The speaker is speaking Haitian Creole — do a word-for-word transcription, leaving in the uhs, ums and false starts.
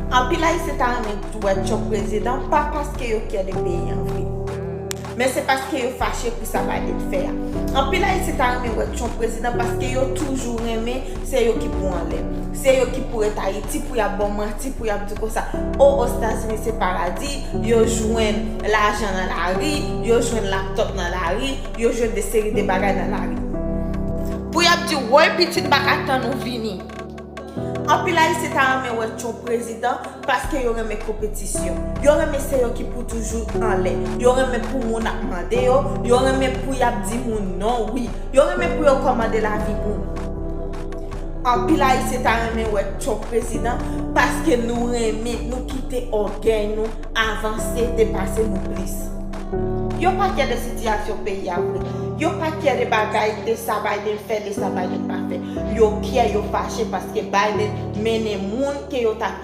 Anpil Ayisyen ta renmen wè Trump prezidan, pa paske yo kyè de peyi an vre, men se paske yo fache pou sa Biden fè a. Anpil Ayisyen ta renmen wè Trump prezidan paske yo toujou renmen se yo ki pou anlè. Se yo ki pou ret Ayiti pou y ap ba w manti, pou y ap di konsa, o, Ozetazini se paradi, yo jwenn lajan nan lari, yo jwenn laptop nan lari, yo jwenn de seri de bagay nan lari. Pou y ap di, woy, pitit, m pa ka tann ou vini. Anpil Ayisyen ta renmen wè Trump prezidan paske yo renmen konpetisyon. Yo renmen se yo ki pou toujou anlè. Yo renmen pou moun ap mande yo. Yo renmen pou y ap di moun non, wi. Yo renmen pou yo kòmande lavi moun. Anpil Ayisyen ta renmen wè Trump prezidan paske nou renmen, nou kite ògèy nou avanse, depase nou plis. Yo pa kyè de sitiyasyon peyi a vre. Yo pa kyè de bagay, de sa Biden fè, de sa Biden pa fè. Yo kyè, yo fache paske Biden mennen moun ke yo t ap